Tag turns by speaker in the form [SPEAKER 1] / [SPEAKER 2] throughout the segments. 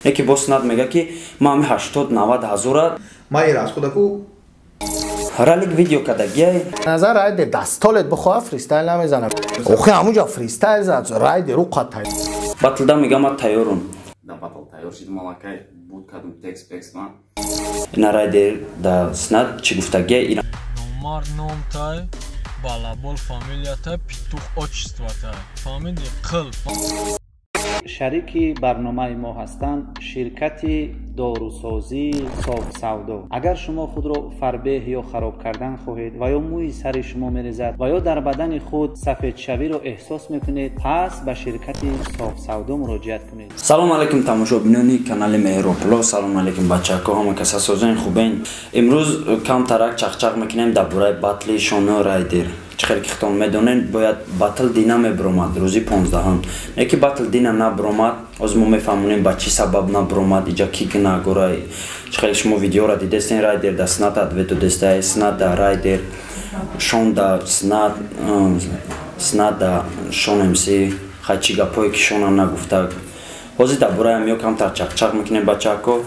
[SPEAKER 1] Яке бо Снат мега, ки ман ҳами 80-90 ҳазора
[SPEAKER 2] Ман ира аз худаку.
[SPEAKER 1] Ралик видео кадагиай.
[SPEAKER 3] Назар Райдер дастолет бихоҳа, фристайл намезанам. Охи, ҳамуҷа фристайл зад Райдер, ӯ қатай.
[SPEAKER 1] Батлда мега, ман тайёрум.
[SPEAKER 4] Да, батл тайёр шид, малакай буд, кадом текст пекст ман.
[SPEAKER 1] Ина Райдер да Снат чӣ гуфтагиай ина.
[SPEAKER 5] Номар номтай, балабол фамилиятай, питух отчествотай, фаҳмиди, қил.
[SPEAKER 6] Шарики барномаи мо ҳастанд ширкати дорусозии Софсавдо. Агар шумо худро фарбеҳ ё хароб кардан хоҳед ва ё мӯи сари шумо мерезад ва ё дар бадани худ сафедшавиро эҳсос мекунед, пас ба ширкати Софсавдо муроҷиат кунед.
[SPEAKER 1] Салом алейкум, тамошобинони канали Меҳропло. Салом алейкум, бачако, ҳама каса созен, хубен? Имрӯз камтарак чақчақ мекунем дар бораи батли Шону Райдер. Чӣ хеле ки хитон медонед, бояд батл дина мебиромад, рӯзи 15-ҳам, не ки батл дина набиромад. Ҳозир мо мефаҳмонем, ба чӣ сабаб набиромад, иҷа ки гунаҳгорай. Чӣ хеле шумо видеоро дидестен, Райдер да Снат ответ додестай, Снат да Райдер, Шон да Снат, Снат да Шон МС. Хай, чӣ гапое ки Шона нагуфта, ҳозир дар бораи ҳамиё камтар чақчақ мекунем. Бачако,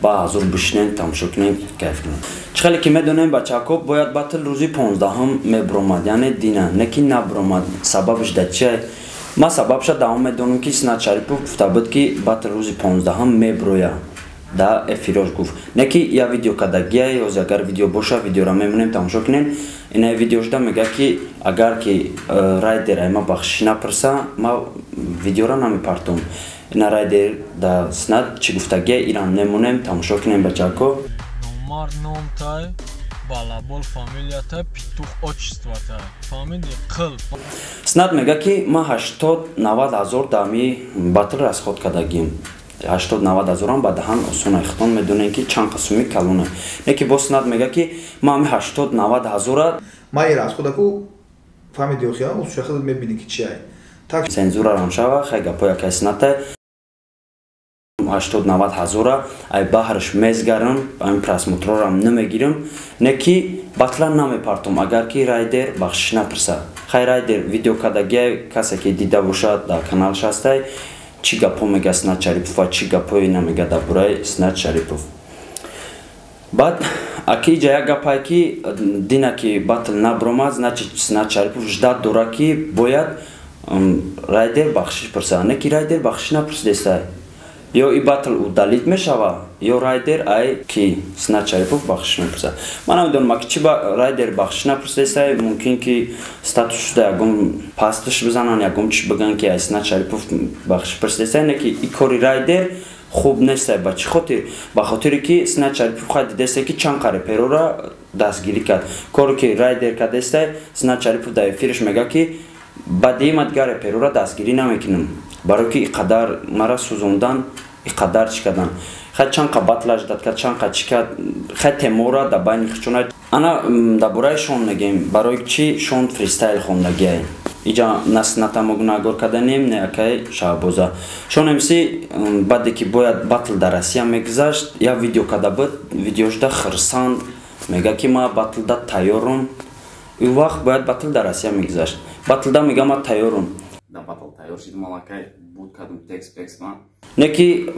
[SPEAKER 1] ба ҳазур бишинем, тамошо кунем, кайф кунем. Чӣ хеле ки медонем, бачако, бояд батл рӯзи 15-ҳам мебиромад, яъне дина, не ки набиромад. Сабабаш да чия? Ман сабабша давом медонам, ки Снат Шарипов гуфта буд, ки батл рӯзи 15-ҳам мебироя, да эфирош гуфт, не ки я видео кадагия. Ҳозир агар видео боша, видеоро мемонем, тамошо кунем. Ина видеошда мега, ки агар ки Райдер ай ма бахшиш напурса, ма видеоро намепартом. Ина Райдер да Снат чӣ гуфтагия, ирам мемонем, тамошо кунем, бачако.
[SPEAKER 5] Номар номтай, балабол фамилиятай, питух отчествотай, фаҳмиди, қил.
[SPEAKER 1] Снат мега, ки ман 80-90 ҳазор дами батл расход кардагим. 80-90 ҳазорам ба даҳан осона, хитон медонем, ки чанд қисми калона. Не ки бо Снат мега, ки ман ҳами 80-90 ҳазора
[SPEAKER 2] Ман ира аз худаку, фаҳмиди, охи, усуша худат мебинӣ, ки чиай так.
[SPEAKER 1] Цензурарам шава. Хай, гапои акай Сната, 80-90 ҳазора ай баҳрш мезгарам, ами просмотрорам намегирам, не ки батла намепартом, агар ки Райдер бахшиш напурса. Хай, Райдер видео кардагия, касе ки дида бошад, дар каналш ҳастай, чӣ гапҳо мега Снат Шарипов ва чӣ гапҳое намега дар бораи Снат Шарипов. Баъд аки иҷа як гапае, ки дина ки батл набиромад, значит, Снат Шарипов ждать дора, ки бояд Райдер бахшиш пурса. Не ки Райдер бахшиш напурсидестай, ё и батл удалить мешава, ё Райдер ай ки Снат Шарипов бахшиш мепурсад. Ман намедонам, аки чи ба Райдер бахшиш напурсидестай. Мумкин ки статусшуда ягон пастш бизананд, ягон чиш бигӯянд, ки ай Снат Шарипов бахшиш пурсидестай. Не ки и кори Райдер хуб нестай. Ба чӣ хотир? Ба хотире ки Снат Шарипов, хай, дидестай, ки чанд қа реперора дастгирӣ кард. Коре ки Райдер кардестай, Снат Шарипов дар эфираш мега, ки баъди ма дигар реперора дастгирӣ намекунам, барое ки иқадар мара сӯзондан, иқадар чӣ кардан. Хай, чанд қа батлаш дад кард, чанд қа чӣ кард. Хай, темора дар байни хичона. Ана дар бораи Шон мегем, барои чӣ Шон фристайл хондагиай. Иҷа на Сната мо гунаҳгор карданем, не акай Шаҳбоза. Шон МС, баъде ки бояд батл дар Россия мегузашт, як видео карда буд. Видеошда хирсанд мега, ки ма батлда тайёрум. Ин вақт бояд батл дар Россия мегузашт. Батлда мега, ма тайёрум.
[SPEAKER 4] Да, батл тайёр шид, малакай буд, кадом текст пекст ман.
[SPEAKER 1] Не ки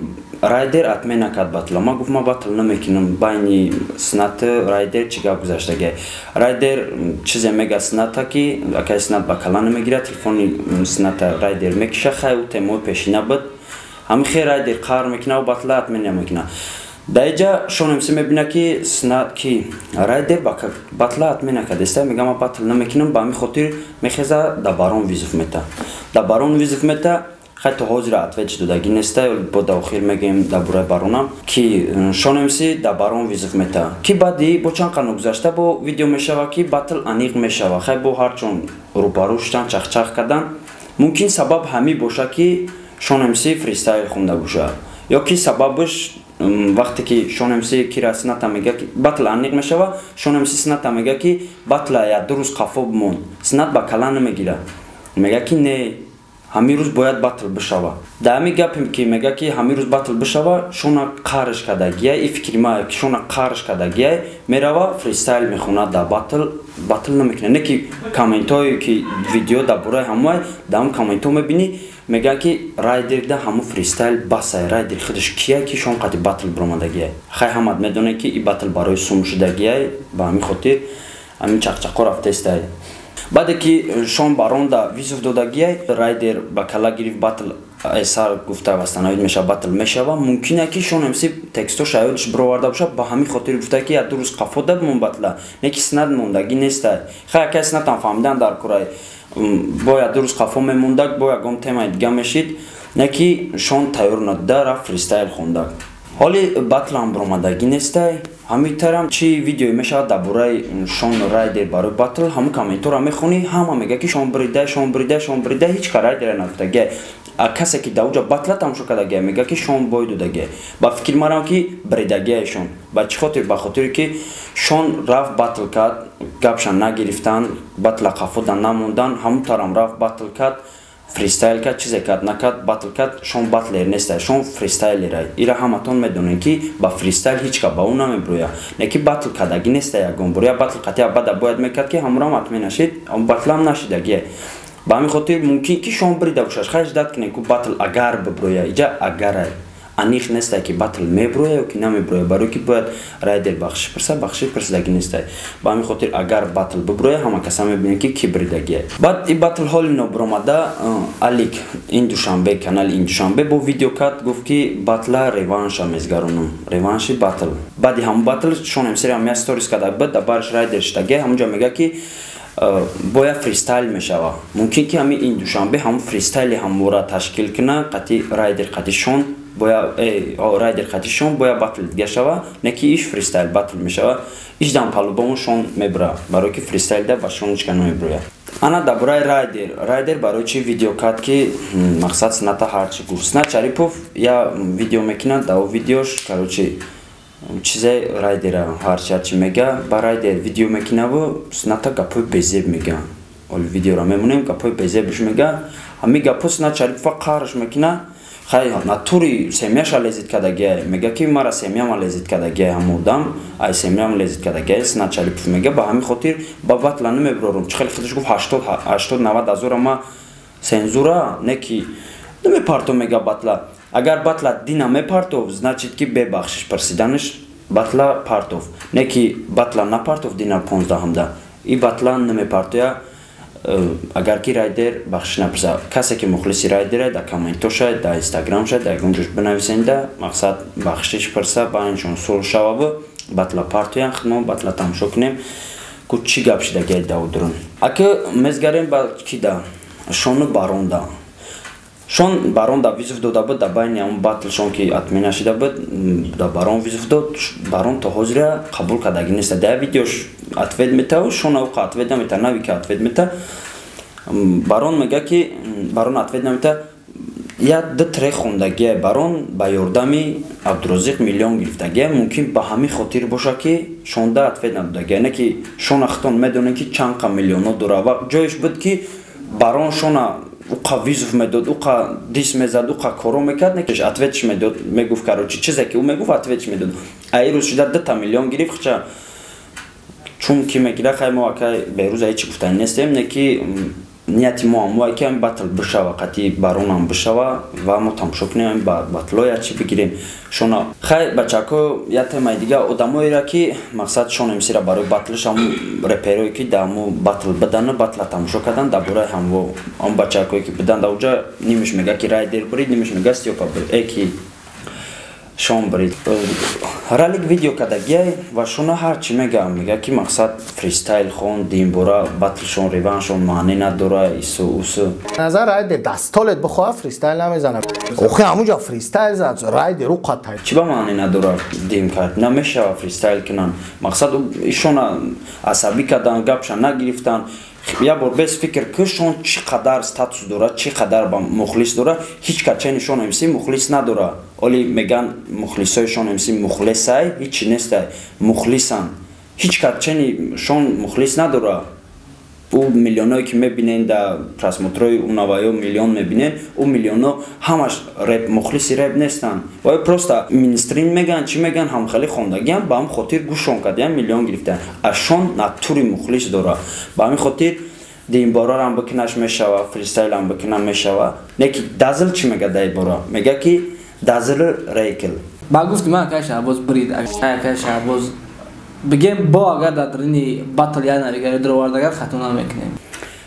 [SPEAKER 1] Райдер отмена кард батла. Ма гуфт, ма батл намекунам. Байни Снаты Райдер чӣ гап гузаштагиай? Райдер чизе мега Сната, ки акай Снат ба кала намегирад, телефони Сната Райдер мекиша. Хай, ӯ темои пешина буд. Ҳами хе Райдер қаҳр мекуна, батла отмена мекуна. Дар иҷа Шон МС мебина, ки Снат, ки Райдер батла отмена кардеста, мега, ма батл намекунам. Ба ҳамин хотир мехеза, да Барон вызов мета, да Барон вызов мета. Хай, то ҳозира ответ додагӣ неста, бо да охир мегӯем дар бораи Баронам, ки Шон МС да Барон вызов мета, ки баъди бо чанд қану гузашта бо видео мешава, ки батл аниқ мешава. Хай, бо ҳарчон рӯбарӯ шудан, чахчах кардан. Мумкин сабаб ҳамин боша, ки Шон МС фристайл хонда боша, ё ки сабабаш вақте ки Шон МС кира Сната мега, ки батл аниқ мешава, Шон МС Сната мега, ки батла як ду рӯз қафо бимон. Снат ба кала намегира, мега, ки не, ҳамин рӯз бояд батл бишава. Дар ҳамин гапе ки мега, ки ҳамин рӯз батл бишава, Шона қарш кардагиай. И фикри ма, ки Шона қарш кардагиай, мерава, фристайл мехонад дар батл, батл намекунад. Не ки комментҳое ки видео дар бораи ҳамоай, дар ҳам комментҳо мебинӣ. Мегӯяд, ки Райдерда ҳамун фристайл басай. Райдер худаш кия, ки Шон қати батл биромадагиай? Хай, ҳамат медонед, ки и батл барои сум шудагиай. Ба ҳамин хотир ҳамин чақчақо рафтестай. Баъде ки Шон баронда вызов додагиай, Райдер ба кала гирифт, батл сар гуфта восстановить мешава, батл мешава. Мумкин ки Шон МС текстош аёдиш бироварда бошад, ба ҳамин хотир гуфта, ки як 2 рӯз қафо да бимон батла, не ки снат мондагӣ нестай. Хай, акай, снатам фаҳмидан дар курай, бояд 2 рӯз қафо мемондак, бо ягон темаи дига мешид, не ки Шон тайёр надида, рафт, фристайл хондак. Ҳоли батлам биромадагӣ нестай. Ҳамин чӣ видеое мешавад дар бораи Шон, Райдер барои батл, ҳамун комментора мехонӣ, ҳама мега, ки Шон брида, Шон брида, Шон брида. Ҳеҷ ка Райдера нагуфтагиай. Касе ки дар уҷа батла тамошо кардагиай, мега, ки Шон бой додагиай. Ба фикри марам, ки бридагиай Шон. Ба чӣ хотир? Ба хотире ки Шон рафт, батл кард, гапша нагирифтан, батла қафода намондан. Ҳамун тарам рафт, батл кард, фристайл кард, чизе кард, накард, батл кард. Шон батлер нестай, Шон фристайлерай. Ира ҳаматон медонем, ки ба фристайл ҳеҷ ка ба ӯ намеброя. Не ки батл кардагӣ нестай ягон бор. Я батл қатъия бада бояд мекард, ки ҳамурам атме нашид, батлам нашидагие. Ба ҳамин хотир мумкин ки Шон брида бошад. Хай, ждать кунем, ку батл агар биброя. Иҷа агарай, аниқ нестай, ки батл меброя ё ки намеброя, барои ки бояд Райдер бахшиш пирса, бахшиш пирсидагӣ нестай. Ба ҳамин хотир агар батл биброя, ҳама каса мебинем, ки ки бридагие. Баъд и батл ҳоли нобиромада, Алик ин душанбе, канали ин душанбе бо видео кард, гуфт, ки батла реванша мезгаронам, реванши батл. Баъди ҳамун батл Шон МС ҳам я сторис карда буд, дар барш Райдер шидагия. Ҳамунҷа мега, ки бояд фристайл мешава. Мумкин ки ҳамин ин душанбе ҳамун фристайли ҳамвора ташкил куна, қати Райдер, қати Шон боя, Райдер қати Шон боя батл дига шава, не ки иш фристайл батл мешава. Иш дам по-любому Шон мебура, барое ки фристайлда ба Шон ҳеҷ ка намебурояд. Ана дар бораи Райдер. Райдер барои чи видео кард, ки мақсад Сната ҳарчи гуфт? Снат Шарипов я видео мекунад, дар о видеош, короче, чизе Райдера ҳарчи мега. Ба Райдер видео мекунаву Сната гапҳои безеб мега. Оли видеоро мемонем, гапҳои безебш мега. Ҳамин гапҳо Снат Шарипова қаҳрш мекуна. Хай, натури семьяша лезить кардагиай. Мега, ки мара семьяма лезить кардагиай, ҳамон одам ай семьяма лезить кардагиай, Снат Шарипов мега. Ба ҳамин хотир ба батла намебурорум. Чӣ хеле худаш гуфт, 80-90 ҳазора ма сензура, не ки намепартов, мега, батла. Агар батла дина мепартов, значит, ки бебахшиш пурсиданаш батла партов, не ки батла напартов дина 15-ҳамда и батла намепартоя, агар ки Райдер бахшиш напурса. Касе ки мухлиси Райдера, дар комментоша, дар инстаграмша, дар ягон ҷош бинависенда, мақсад бахшиш пурса, байншон сулҳ шававу батла партоян, худмо батла тамошо кунем, ку чӣ гап шидагиай давдурун. Аки мезгарем ба кида, Шону баронда. Шон барон да вызов дода буд дар байни ҳамон батлшон, ки отмена шида буд, да барон вызов дод. Барон то ҳозира қабул кардагӣ нест. Дар видеош ответ метаву Шон ауқа ответ намета, нави ки ответ мета. Барон мега, ки барон ответ намета. Як ду трек хондагия барон, ба ёрдами Абдурозиқ миллион гирифтагия. Мумкин ба ҳамин хотир боша, ки Шонда ответ надодагия. Не ки Шона хитон медонем, ки чанд қа миллионо дора, ва ҷоеш буд, ки барон Шона уқа вызов медод, уқа дис мезад, уқа коро мекард, не ответш медод, мегуфт, короче, чизе ки ӯ мегуфт, ответш медод. А ин рӯз шуда дута миллион гирифт, хча чун ки мегира. Хай, мо акай берӯза ҳечи гуфтани нестем, не ки нияти мо ҳамое, ки ҳами батл бишава, қатъи баронам бишава ва мо тамошо кунем, батло ячи бигирем Шона. Хай, бачако, як темаи дига. Одамоера, ки мақсад Шон МСра барои батлш, ҳамун реперое, ки дар ҳаму батл бидану батла тамошо кардан, дар бораи ҳамво ҳамун бачакое, ки бидан дар уҷа, нимиш мега, ки Райдер бурид, нимиш мега, Стёпа бурид, э ки Шон бурид. Ралик видео кардагиай ва Шона ҳарчи мега, мега, ки мақсад фристайл хон, димбора батлшон, реваншон маъне надора, ису усу.
[SPEAKER 3] Назар Райдер дастолет бихоҳа, фристайл намезана. Охи, ҳамунҷа фристайл зад Райдер, ӯ қатай.
[SPEAKER 1] Чӣ ба маъне надора? Дим кард, намешава фристайл кунан. Мақсад ишона асабӣ кардан, гапша нагирифтан. Як бор без фикр ки Шон чӣ қадар статус дорад, чӣ қадар ба мухлис дорад. Ҳеҷ качени Шон МС мухлис надорад. Оли меган мухлисои Шон МС мухлисай, ҳичи нестай, мухлисан. Ҳеҷ качени Шон мухлис надорад. Ӯ миллионое, ки мебинен, дар просмотрои унаваё миллион мебинен, ӯ миллионо ҳамаш реп мухлиси реп нестанд. Вай просто мейнстрим меган, чӣ меган, ҳамхели хондагиам, ба ҳам хотир гӯшон кардиам, миллион гирифтан. А Шон натури мухлис дорад. Ба ҳамин хотир Димборарам бикунаш мешава, фристайлам бикунам мешава. Не ки Дазл чӣ мега дар бора? Мега ки Дазл рейкл.
[SPEAKER 7] Ба гуфти ман, акай Шаҳбоз брид, акай Шаҳбоз бигем, бо агар дар дарини батл як навигари дуровардагар, хато намекунем.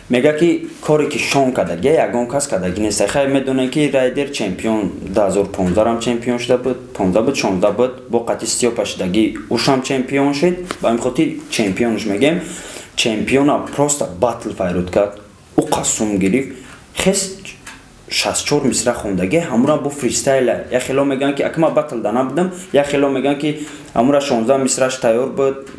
[SPEAKER 1] Мега ки коре ки Шон кардагия, ягон кас кардаги нест. Хай, медонем, ки Райдер чемпион 2015 рам чемпион шуда буд, 15 буд, 16 буд, бо қати Стёпа шудагӣ, ушам чемпион шуд. Ба ҳамин хотир чемпионш мегем. Чемпиона просто батл файруд кард, ӯ қасум гирифт, хес 64 мисра хондаги, ҳамура бо фристайла. Як хело мегӯянд, ки акма батл да набудам, як хело мегӯянд, ки ҳамура 16 мисраш тайёр буд,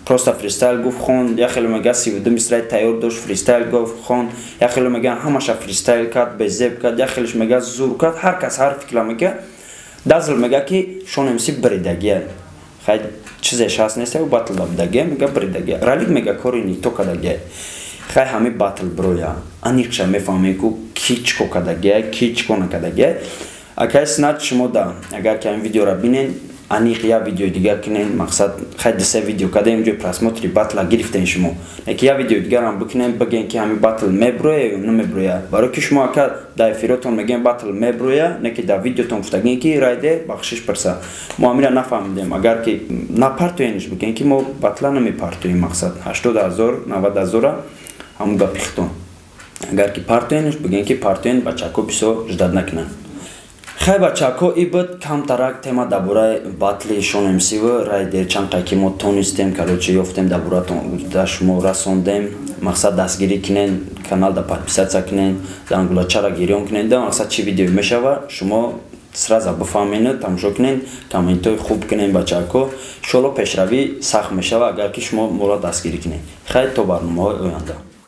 [SPEAKER 1] просто фристайл гуфт, хонд. Як хело мегӯяд, 32 мисраи тайёр дошт, фристайл гуфт, хонд. Як хело мегӯянд, ҳамаша фристайл кард, безеб кард. Як хелеш мегӯяд, зур кард. Ҳар кас ҳар фикра мегӯяд. Дазл мегӯяд, ки Шон МС бридагия. Хай, чизеш ҳаст, нест, батл да будагия, мега, бридагия. Ралик мега, кори нито кардагия. Хай, ҳами батл броя, аниқша мефаҳмем, ку ки чӣ ко кардагия, ки чӣ ко накардагия. Акай Снат, шумо да агар ки ҳамин видеора бинен, аниқ як видеои дигар кунен. Мақсад, хай, дусе видео кардем, ҷои просмотри батла гирифтен шумо, яки як видеои дигарам бикунем, бигӯен, ки ҳамин батл меброя ё намеброя. Барои ки шумо, ака, дар эфиротон мегӯем, батл меброя, не ки дар видеотон гуфтагин, ки Райдер бахшиш пирса. Мо ҳамира нафаҳмидем. Агар ки напартоенш, бигӯен, ки мо батла намепартоем. Мақсад, 80 000, 90 000-а ҳамун гапи хитон. Агар ки партоенш, бигӯен, ки партоен, бачако бисёр ждать накунанд. Хай, бачако, и буд камтарак тема дар бораи батли Шон МС-ва Райдер. Чанд қай ки мо тонистем, короче, ёфтем, дар боратон да шумо расондем. Мақсад, дастгирӣ кунен, канал да подписаться кунен, зангулачара гирён кунен, да мақсад, чӣ видео мешава, шумо сразу бифаҳмену тамошо кунен, комментҳои хуб кунен, бачако. Иншолло, пешравӣ сахт мешава, агар ки шумо моро дастгирӣ кунед. Хай, то барномаҳои оянда.